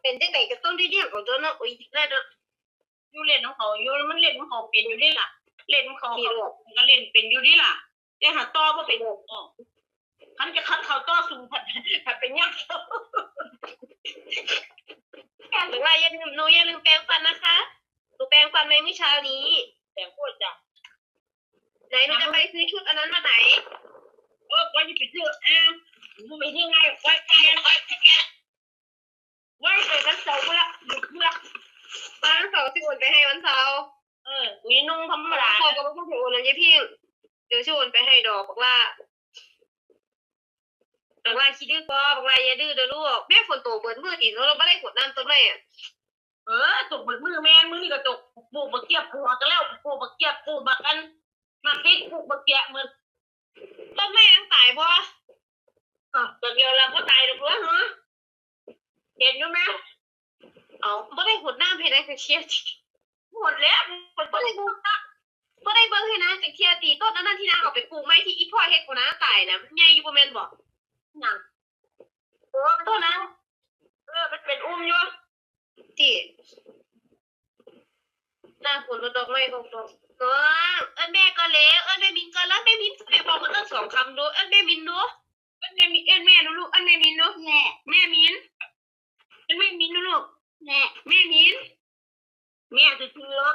ເປັນຈັ່ງໃດກໍຕ້ອງໄດ້ລ້ຽງເອົາຕົວເນາະ. ໂອ້ຍ ໄດ້ເນາະ ຢູ່ເຫຼັ້ນຂອງເຂົາຢູ່ ມັນເຫຼັ້ນຂອງເຂົາເປັນຢູ່ເດລະ ເຫຼັ້ນຂອງເຂົາ ເຂົາກໍເຫຼັ້ນເປັນຢູ່ເດລະ ແຕ່ຫາຕໍ່ບໍ່ເປັນ. ຄັນຈະຄັນເຂົາຕໍ່ສູ້ ພັດ ພັດໄປຍາກ. ແຕ່ວ່າຢ່າລືມ ໜູຢ່າລືມແປງຟັນນະຄະ ໜູແປງຟັນໄວ້ມື້ເຊົ້ານີ້. ແປງໂພດຈ້ະ. ໄຫນ ໜູຈະໄປຊື້ຊຸດອັນນັ້ນວັນໃດ? ເອີ ຂ້ອຍຊິໄປຊື້ ເອີ ບໍ່ໄປຊື້ໄງ ຂ້ອຍ ໄວ້ໄປວັນເສົາພຸ້ນລະ ພຸ້ນລະ ວັນເສົາຊິໂອນໄປໃຫ້ວັນເສົາ. ເອີ ມີນຸ່ງທຳມະດາ ວັນເສົາກໍບໍ່ຕ້ອງໄປໂອນນຳຍາຍພິງ ດຽວຊິໂອນໄປໃຫ້ດອກ ບັກຫຼ້າ ບັກຫຼ້າຂີ້ດື້ບໍ່? ບັກຫຼ້າຢ່າດື້ເດີລູກ. ແມ່ ຝົນຕົກເບິດມື້ຕິ ເຮົາບໍ່ໄດ້ຫົດນ້ຳຕົ້ນໄມ້ອະ. ເອີ ຕົກເບິດມື້ແມ່ນ ມື້ນີ້ກໍຕົກ ປູກບັກເຂຍ ປູກກໍແລ້ວ ປູກບັກເຂຍ ປູກບັກອັນ ໝາກພິກ ປູກບັກເຂຍໝົດ. ຕົ້ນໄມ້ມັນຕາຍບໍ່? ເອີ ດຽວລະບໍ່ຕາຍດອກເນາະ. ເຫັນຢູ່ແມ່. ເອົ້າ ບໍ່ໄດ້ຫົດນ້ຳໃຫ້ນາງຈັກເທື່ອຕິ? ຫົດແລ້ວ ບໍ່ໄດ້ເບິ່ງ ບໍ່ໄດ້ເບິ່ງໃຫ້ນາງຈັກເທື່ອຕິ? ຕົ້ນອັນນັ້ນທີ່ນາງເອົາໄປປູກໃໝ່ ທີ່ອີ່ພໍ່ເຮັດຂອງນາງຕາຍນະ ມັນໃຫຍ່ຢູ່ບໍ່ແມ່ນບໍ່? ຫຍັງ? ເອີ ຕົ້ນນັ້ນ ເອີ ມັນເປັນອຸ່ມຢູ່. ຕິ ໜ້າຝົນ ລົດດອກໄມ້ອອກດອກ. ນ້ອງ ເອີ້ນແມ່ກ່ອນເລວ ເອີ້ນແມ່ມິນກ່ອນລະ. ແມ່ມິນ ແມ່ບອກມາເອີ້ນສອງຄຳດູ ເອີ້ນແມ່ມິນດູ. ເອີ້ນແມ່ມິນ ເອີ້ນແມ່ດູລູກ ເອີ້ນແມ່ມິນດູ. ແມ່ ແມ່ມິນ ເອີ້ນແມ່ມິນດູລູກ. ແມ່ ແມ່ມິນ ແມ່ຊື່ໆ ເນາະ.